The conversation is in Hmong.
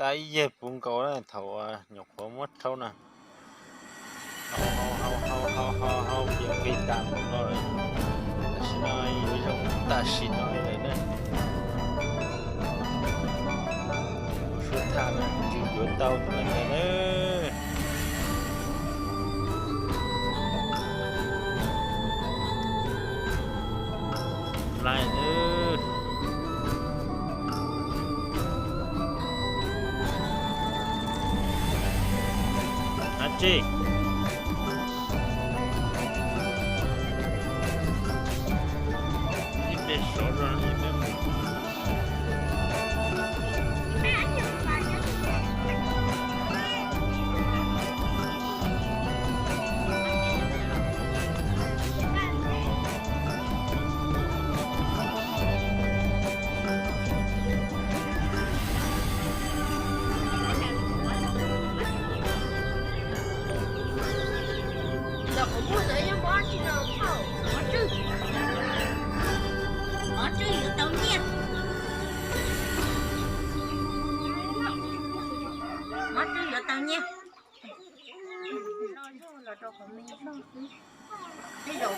Tab ib yeg puv nkaus na thaum nyuam qhuav muab rhaub na. Hau hau hau hau hau hau hau, piav nqi tas npaum no lawm. Tam sim no yuav zoo tam sim no li lawm na. Kuv suav thaj na tsis yuav tau tus neeg ntawd na. Lais na. Dab tsi? Ib pliag sov zog ib pliag. Los kuv muag ntawd yog mob tsis los thauj, mob tswj. Mob tswj yuav tau nyiaj. Mob tswj yuav tau nyiaj. Tej zaum